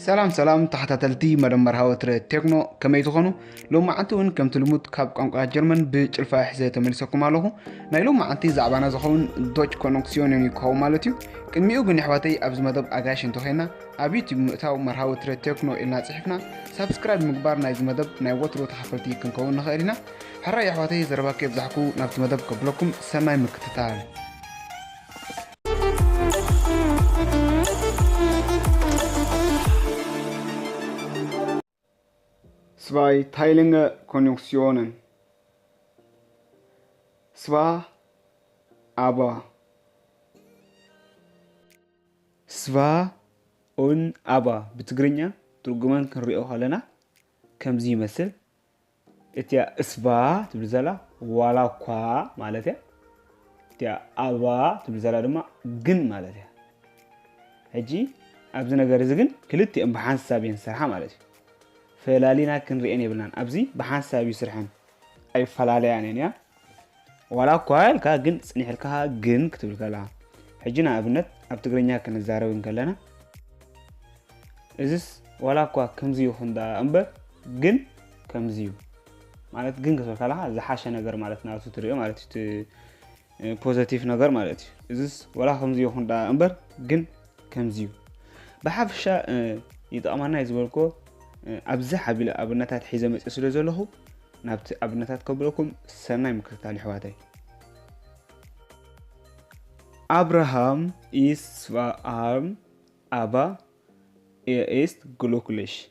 ሰላም ሰላም ተኸታተልቲ መደብ መርሃዊ ትረ ቴክኖ፣ ከመይ ትኾኑ? ሎማዓንቲ እውን ከምቲ ልሙድ ካብ ቋንቋ ጀርመን ብጭልፋ ሕዘ ተመሊሰኩም ኣለኹ። ናይ ሎማዓንቲ ዛዕባና ዝኸውን ዶች ኮነክሲዮን እዩ ክኸውን ማለት እዩ። ቅድሚኡ ግን የሕዋተይ ኣብዚ መደብ ኣጋይሽ እንተኾይና ኣብ ዩቲዩብ ምእታው መርሃዊ ትረ ቴክኖ ኢልና ጽሒፍና ሳብስክራይብ ምግባር ናይዚ መደብ ናይ ወትሩ ተኻፈልቲ ክንከውን ንኽእል ኢና። ሕራይ የሕዋተይ ዘረባ ከየብዛሕኩ ናብቲ መደብ ከብለኩም ሰናይ ምክትታል። Zwei Teillinge Konjunktionen. Zwar, aber. Zwar und aber ብትግርኛ ትርጉመን ክንሪኦ ከለና ከምዚ ይመስል። እቲያ እስባ ትብል ዘላ ዋላ እኳ ማለት እያ። እቲያ ኣባ ትብል ዘላ ድማ ግን ማለት እያ። ሕጂ ኣብዚ ነገር እዚ ግን ክልቲኦም ብሓንሳብ እየን ዝሰርሓ ማለት እዩ። ፈላሊና ክንሪአን የብልናን። ኣብዚ ብሓንሳብ እዩ ስርሐን፣ ኣይፈላለያን እየን እያ። ዋላ እኳ ኢልካ ግን ጽኒሕ ኢልካ ግን ክትብል ከላ። ሕጂ ንኣብነት ኣብ ትግርኛ ክንዛረብ እንከለና እዚስ ዋላ እኳ ከምዚ ይኹን ደኣ እምበር ግን ከምዚ እዩ ማለት ግን ክትብል ከለኻ ዝሓሸ ነገር ማለት ናቱ ትሪኦ ማለት እዩ። እቲ ፖዘቲቭ ነገር ማለት እዩ። እዚስ ዋላ ከምዚ ይኹን ደኣ እምበር ግን ከምዚ እዩ። ብሓፈሻ ይጠቕመና እዩ ዝበልኮ ኣብዚ ሓቢለ ኣብነታት ሒዘ መፅእ ስለ ዘለኹ ናብቲ ኣብነታት ከብለኩም ሰናይ ምክትታል ይሕዋተይ። Abraham ist zwar arm, aber er ist glücklich.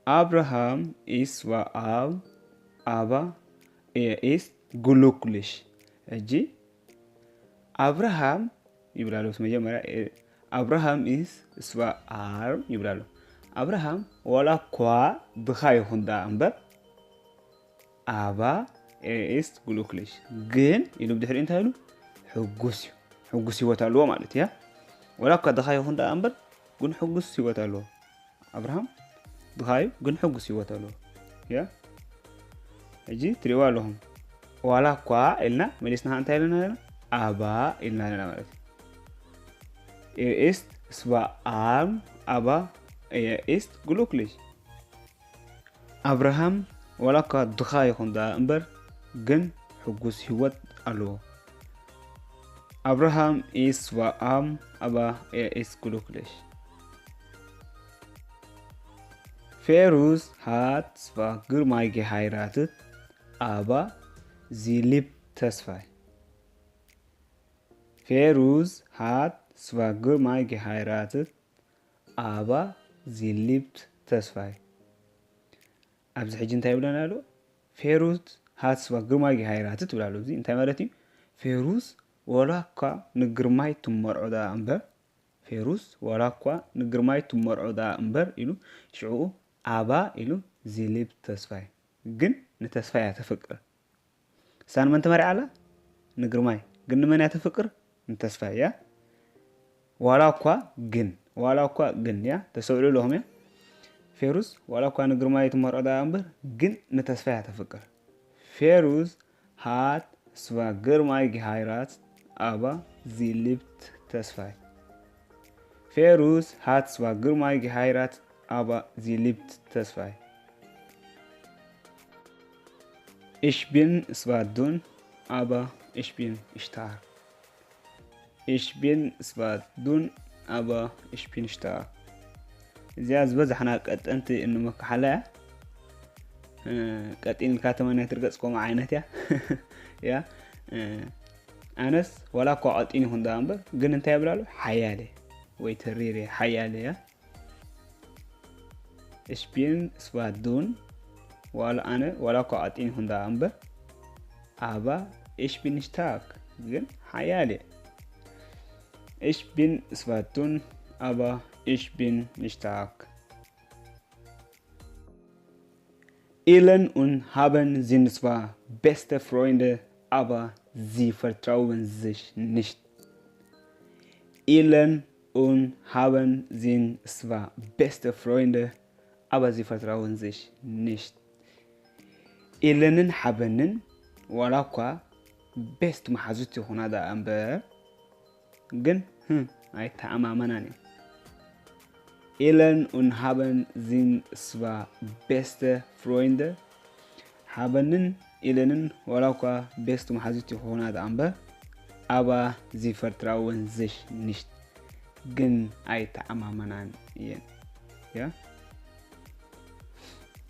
Abraham ist zwar arm, aber er ist glücklich. ሕጂ ኣብርሃም ይብላሉ መጀመርያ። Abraham ist zwar arm ይብላሉ። ኣብርሃም ዋላ እኳ ድኻ ይኹን ደኣ እምበር ኣባ ኤስት ግሉክሊሽ ግን ኢሉ ብድሕሪ እንታይ ኢሉ? ሕጉስ እዩ። ሕጉስ ህይወት ኣለዎ ማለት እያ። ወላ እኳ ድኻ ይኹን ደኣ እምበር ግን ሕጉስ ህይወት ኣለዎ። ኣብርሃም ድኻ እዩ ግን ሕጉስ ህይወት ኣለዎ። ያ ሕጂ ትሪእዋ ኣለኹም። ዋላ እኳ ኢልና መሊስና እንታይ ኢልና ኣለና? ኣባ ኢልና ኣለና ማለት እዩ። Er ist zwar arm, aber er ist glücklich. ኣብርሃም ዋላ እኳ ድኻ ይኹን ደኣ እምበር ግን ሕጉስ ህይወት ኣለዎ። Abraham ist zwar arm, aber er ist glücklich. Ferus hat zwar Girmay geheiratet, aber sie liebt Tesfay. Ferus hat zwar Girmay geheiratet, aber sie liebt Tesfay. ኣብዚ ሕጂ እንታይ ይብለና ኣሎ? Ferus hat zwar Girmay geheiratet ትብል ኣሎ። እዚ እንታይ ማለት እዩ? ፌሩዝ ዋላ እኳ ንግርማይ ትመርዖ ደኣ እምበር፣ ፌሩዝ ዋላ እኳ ንግርማይ ትመርዖ ደኣ እምበር ኢሉ ሽዕኡ ኣባ ኢሉ sie liebt Tesfay ግን ንተስፋይ እያ ተፍቅር። ሳን መን ትመርዓ ኣላ? ንግርማይ። ግን ንመን እያ ተፍቅር? ንተስፋይ እያ። ዋላ እኳ ግን ዋላ እኳ ግን እያ ተሰውዕሉ ኣለኹም እያ። ፌሩዝ ዋላ እኳ ንግርማይ ትመርዖ ደኣ እምበር ግን ንተስፋይ እያ ተፍቅር። Ferus hat zwar Girmay geheiratet, aber sie liebt Tesfay. Ferus hat zwar Girmay geheiratet, aber sie liebt Tesfay. Ich bin zwar dünn, aber ich bin stark. Ich bin zwar dünn, aber ich bin stark. እዚኣ ዝበዛሕና ቀጠንቲ እንመክሓላ እያ። ቀጢን ኢልካ ተመን ኣይትርገጽ ከምኡ ዓይነት እያ። ያ ኣነስ ዋላ እኳ ቀጢን ይኹን ደኣ እምበር ግን እንታይ ይብላሉ ሓያል እየ ወይ ተሪር እየ ሓያል እያ። Ich bin zwar dünn, ዋላ ኣነ ዋላ እኳ ቀጢን ይኹን ደኣ እምበር aber ich bin stark ግን ሓያል እየ። Ich bin zwar dünn, aber ich bin stark. Ellen und Haben sind zwar beste Freunde, aber sie vertrauen sich nicht. Ellen und Haben sind zwar beste Freunde, aber sie vertrauen sich nicht. ኤለንን ሓበንን ዋላ እኳ ቤስት መሓዙት ይኹና ደኣ እምበር ግን ህም ኣይተኣማመናን እዮም። Ellen und haben sind zwar beste Freunde, haben ን ኢለንን ዋላ እኳ ቤስት መሓዙት ይኾና ደኣ እምበር፣ aber sie vertrauen sich nicht፣ ግን ኣይተኣማመናን እየን። Ja?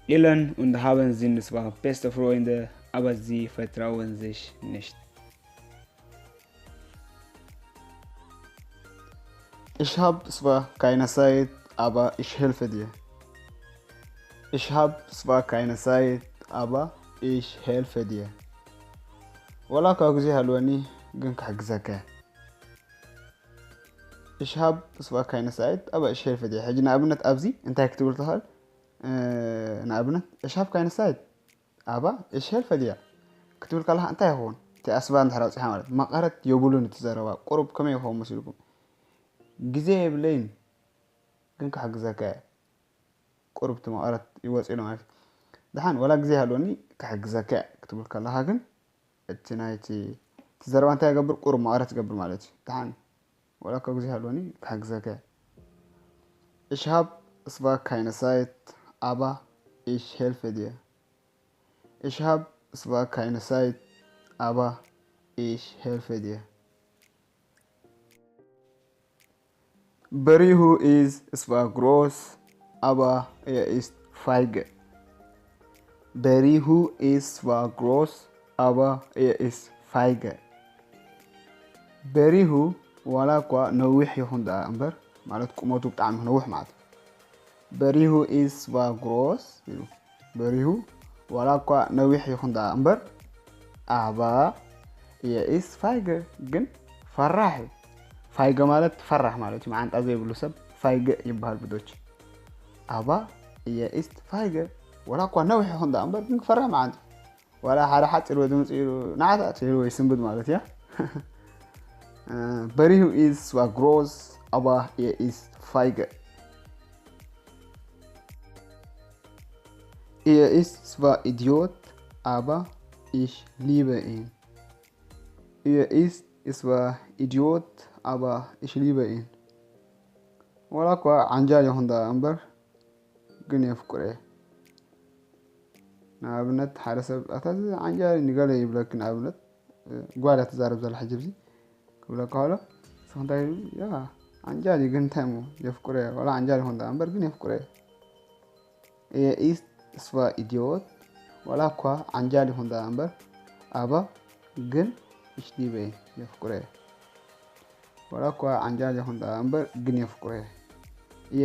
Ellen und haben sind zwar beste Freunde, aber sie vertrauen sich nicht. Ich habe zwar keine Zeit, aber ich helfe dir. Ich habe zwar keine Zeit, aber ich helfe dir. ዋላ እኳ ግዜ ሃልወኒ ግን ክሕግዘካ። Ich habe zwar keine Zeit, aber ich helfe dir. ሕጂ ንኣብነት ኣብዚ እንታይ ክትብል ትኽእል? ንኣብነት ich habe keine Zeit፣ aber ich helfe dir ክትብል ከለኻ እንታይ ይኸውን? እቲ ኣስባ እንድሕር ኣውፂኻ ማለት መቐረት የብሉን። እቲ ዘረባ ቁሩብ ከመይ ይኸውን መሲልኩም? ግዜ የብለይን ግን ክሕግዘካ እየ። ቁሩብ እቲ መቐረት ይወፅእ ኢሉ ማለት እዩ። ደሓን ዋላ ግዜ ሃልወኒ ክሕግዘካ እየ ክትብል ከለኻ ግን እቲ ናይቲ እቲ ዘረባ እንታይ ይገብር? ቁሩብ መቐረት ይገብር ማለት እዩ። ደሓን ዋላ እኳ ግዜ ሃልወኒ ክሕግዘካ እየ። Ich habe zwar keine Zeit, aber ich helfe dir. Ich habe zwar keine Zeit, aber ich helfe dir. Berihu ist zwar groß, aber er ist feige. Berihu ist zwar groß, aber er ist feige. በሪሁ ዋላ እኳ ነዊሕ ይኹን ደኣ እምበር፣ ማለት ቁመቱ ብጣዕሚ ነዊሕ ማለት እዩ። በሪሁ ist zwar groß ኢሉ። በሪሁ ዋላ እኳ ነዊሕ ይኹን ደኣ እምበር፣ aber er ist feige ግን ፈራሕ እዩ። Feige ማለት ፈራሕ ማለት እዩ። መዓንጣ ዘይብሉ ሰብ feige ይበሃል ብዶች። Aber er ist feige ዋላ እኳ ነዊሕ ይኹን ደኣ እምበር ግን ክፈርሕ መዓንጣ። ዋላ ሓደ ሓፂር ወይ ድምፂ ኢሉ ንዓታ ትህል ወይ ስንብድ ማለት እያ። Berihu ist zwar groß, aber er ist feige. Er ist zwar Idiot, aber ich liebe ihn. Er ist zwar Idiot, aber ich liebe ihn. ዋላ እኳ ዓንጃል ይኹን ደኣ እምበር ግን የፍቅሮ እየ። ንኣብነት ሓደ ሰብ ኣታ እዚ ዓንጃል ንገለ ይብለኪ። ንኣብነት ጓል እያ ትዛረብ ዘላ ሕጂ ኣብዚ ክብለካ ከሎ ንስኺ እንታይ ኢሉ ያ ዓንጃል እዩ ግን እንታይ እሞ የፍቅሮ እየ። ዋላ ዓንጃል ይኹን ደኣ እምበር ግን የፍቅሮ እየ። Er ist zwar Idiot ዋላ እኳ ዓንጃል ይኹን ደኣ እምበር aber ግን ich liebe ihn የፍቅሮ እየ። ዋላ እኳ ዓንጃል ይኹን ደኣ እምበር ግን የፍቅሮ እየ።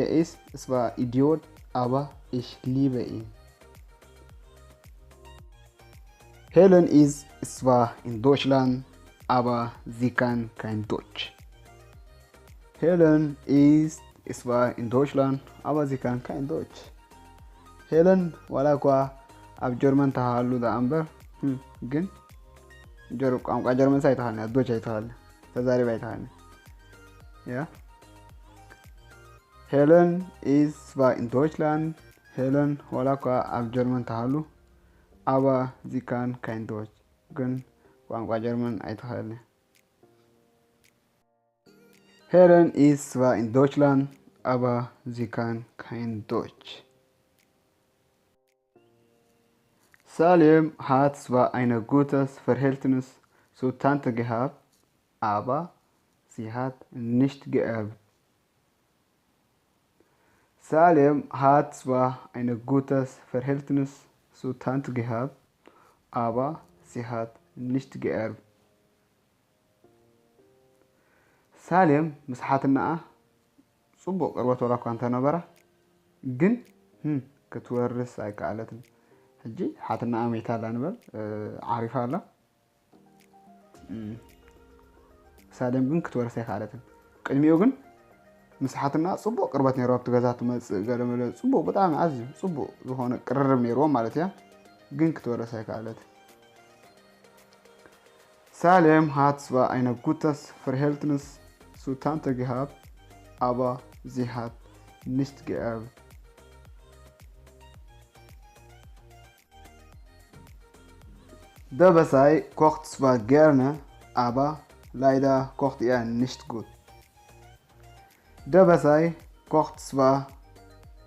Er ist zwar Idiot, aber ich liebe ihn. Helen ist zwar in Deutschland, aber sie kann kein Deutsch. Helen ist zwar in Deutschland, aber sie kann kein Deutsch. ሄለን ዋላ እኳ ኣብ ጀርመን ተሃሉ ደኣ እምበር ግን ቋንቋ ጀርመን ኣይትኽእልን እያ፣ ዶች ኣይትኽእልን፣ ተዛሪባ ኣይትኽእልን እያ። Helen ist zwar in Deutschland, ሄለን ዋላ እኳ ኣብ ጀርመን ተሃሉ aber sie kann kein Deutsch ግን ቋንቋ ጀርመን ኣይትኽእልን እያ። Helen ist zwar in Deutschland, aber sie kann kein Deutsch. Salim hat zwar ein gutes Verhältnis zu Tante gehabt, aber sie hat nicht geerbt. Salim hat zwar ein gutes Verhältnis zu Tante gehabt, aber sie hat nicht geerbt. ሳሌም ምስ ሓትናኣ ጽቡቕ ቅርበት ዋላ እኳ እንተነበራ ግን ክትወርስ ኣይከኣለትን። ሕጂ ሓትናኣ መይታ ኣላ ንበል፣ ዓሪፋ ኣላ። ሳሌም ግን ክትወርስ ኣይከኣለትን። ቅድሚኡ ግን ምስ ሓትናኣ ጽቡቕ ቅርበት ነይሩ። ኣብቲ ገዛ ትመጽእ ገለ መለ ጽቡቕ፣ ብጣዕሚ ኣዝዩ ጽቡቕ ዝኾነ ቅርርብ ነይርዎም ማለት እያ። ግን ክትወርስ ኣይከኣለትን። Salem hat zwar ein gutes Verhältnis zu Tante gehabt, aber sie hat nicht geerbt. Dabasai kocht zwar gerne, aber leider kocht er nicht gut. ደበሳይ kocht zwar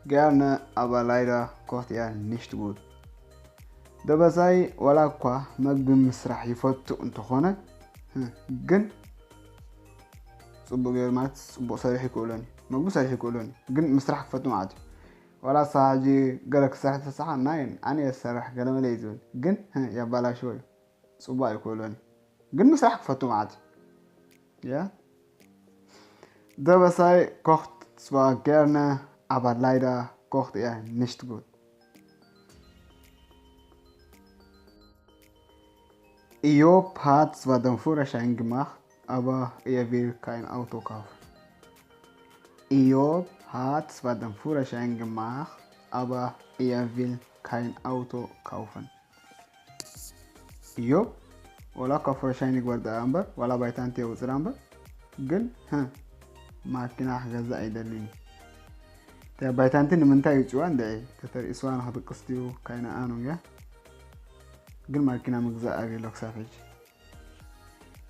gerne, aber leider kocht er nicht gut. ደበሳይ ዋላ እኳ መግቢ ምስራሕ ይፈቱ እንተኾነ፣ ግን ጽቡቕ ገይሩ ማለት ጽቡቕ ሰሪሑ ይክእሎን እዩ። መግቢ ሰሪሑ ይክእሎን እዩ። ግን ምስራሕ ክፈቱ ማለት እዩ። ዋላ እሳ ሕጂ ገለ ክሰርሕ ተሳሓ ናይ ኣነ የሰርሕ ገለ መለ እዩ ዝብል። ግን የባላሽዎ እዩ። ጽቡቕ ኣይክእሎን እዩ። ግን ምስራሕ ክፈቱ ማለት እዩ። ያ ደበሳይ kocht zwar gerne, aber leider kocht er nicht gut. Job hat zwar den Führerschein gemacht, aber er will kein Auto kaufen. Job hat zwar den Führerschein gemacht, aber er will kein Auto kaufen. ኢዮብ ወላ እኳ ፍረሻይን ይግበር ደኣ እምበር፣ ዋላ ባይታንቲ የውፅእ ደኣ እምበር፣ ግን፣ ህ፣ ማኪና ክገዛእ ኣይደልን እዩ። እታ ባይታንቲ ንምንታይ ይውፅዋ እንድዒ? ተተርእስዋ ንክድቅስ ድዩ? ካይነኣኑ እያ። ግን ማኪና ምግዛእ ኣብየሎ ክሳብ ሕጂ።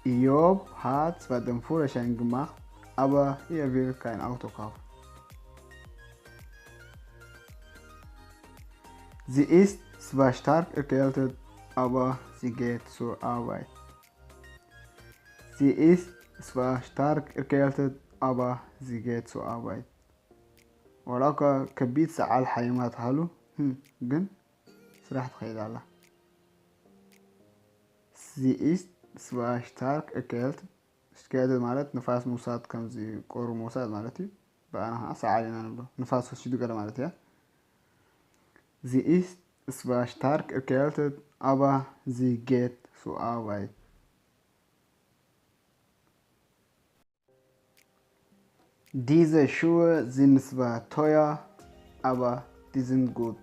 ኢዮብ hat zwar den Führerschein gemacht, aber er will kein Auto kaufen. Sie ist zwar stark erkältet, aber sie geht zur Arbeit. Sie ist zwar stark erkältet, aber sie geht zur Arbeit. ወላ እኳ ከቢድ ሰዓል ሓይማ ተሃሉ፣ ህም፣ ግን ስራሕ ትኸይድ ኣላ። Sie ist zwar stark erkältet. Erkältet ማለት ንፋስ ምውሳድ፣ ከምዚ ቁሪ ምውሳድ ማለት እዩ። ብኣና ከዓ ሰዓል ኢና ንብሎ። ንፋስ ወሲዱ ገለ ማለት እያ። Sie ist zwar stark erkältet, aber sie geht zur Arbeit. Diese Schuhe sind zwar teuer, aber die sind gut.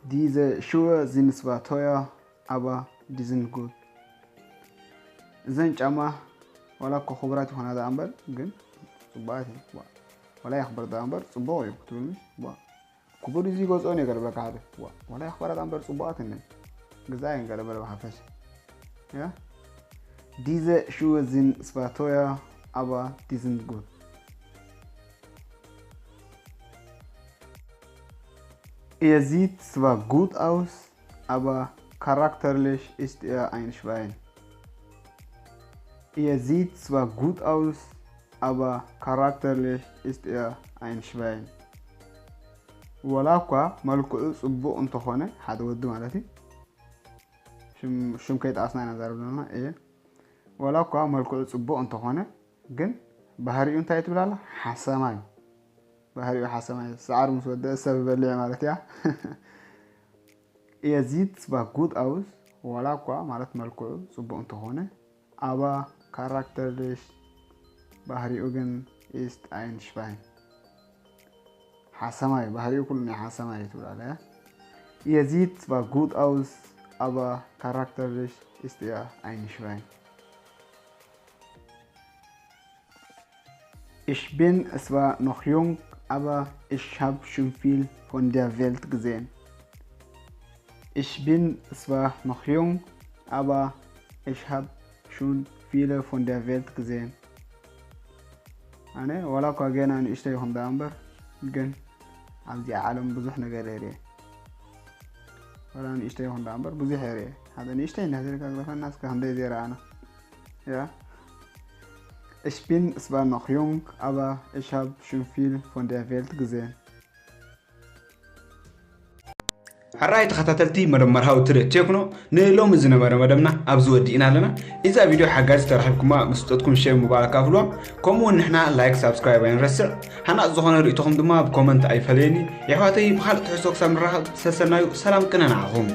Diese Schuhe sind zwar teuer, aber die sind gut. እዘን ጫማ ዋላ እኮ ክቡራት ይኾና ደኣ እምበር፣ ግን ጽቡቓት እየን። ዋ-፣ ዋላ የኽብር ደኣ እምበር፣ ጽቡቕ እዩ ክትብል ምሽ? ዋ-፣ ክቡር እዩ ዝገዝኦ ነገር በቃ ሓደ። ዋ-፣ ዋላ የኽብራ ደኣ እምበር፣ ጽቡቓት እየን። ግዛእየን ገለ በለ ብሓፈሻ። ያ? Diese Schuhe sind zwar teuer, aber die sind gut. Er sieht zwar gut aus, aber charakterlich ist er ein Schwein. Er sieht zwar gut aus, aber charakterlich ist er ein Schwein. ወላ እኳ መልክዑ ጽቡቕ እንተኾነ፣ ሓደ ወዲ ማለት እዩ። ሽም፣ ሽም ከይጠቐስና ኢና ንዛረብ ዘለና። እየ። ወላ እኳ መልክዑ ጽቡቕ እንተኾነ፣ ግን ባህሪኡ እንታይ ትብል ኣላ? ሓሰማ እዩ። ባህሪኡ ሓሰማ እዩ። ሰዓር ምስ ወደአ ሰብ ይበልዕ ማለት እያ። Er sieht zwar gut aus፣ ዋላ እኳ ማለት መልክዑ ጽቡቕ እንተኾነ፣ aber charakterlich ባህሪኡ ግን ist ein Schwein። ሓሰማ እዩ፣ ባህሪኡ ኩሉ ናይ ሓሰማ እዩ ትብል ኣላ እያ። Er sieht zwar gut aus, aber charakterlich ist er ein Schwein. Ich bin zwar noch jung, aber ich hab schon viel von der Welt gesehen. Ich bin zwar noch jung, aber ich hab schon viele von der Welt gesehen. ኣነ ዋላ እኳ ገና ንእሽተይ ይኹን ደኣ እምበር፣ ግን ኣብዚኣ ዓለም ብዙሕ ነገር እየ ርእየ። ዋላ ንእሽተይ ይኹን ደኣ እምበር፣ ብዙሕ እየ ርእየ። ሓደ ንእሽተይ እንዳተደጋገፈና እስከ ክንደይ ዘይረኣና። Ja. Ich bin zwar noch jung, aber ich hab schon viel von der Welt gesehen. ሕራይ ተኸታተልቲ መደብ መርሃዊ ትርኢት ቴክኖ፣ ንሎሚ ዝነበረ መደብና ኣብዚ ወዲእና ኣለና። እዛ ቪድዮ ሓጋዚ ተረኺብኩማ ምስ ፍጠጥኩም ሼር ምባል ኣካፍልዋ። ከምኡ እውን ንሕና ላይክ፣ ሳብስክራይብ ኣይንረስዕ። ሃናጽ ዝኾነ ርእይቶኹም ድማ ብኮመንት ኣይፈለየኒ። የሕዋተይ ብኻልእ ትሕዝቶ ክሳብ ንራኸብ ሰሰናዩ ሰላም ቅነ ንዓኹም።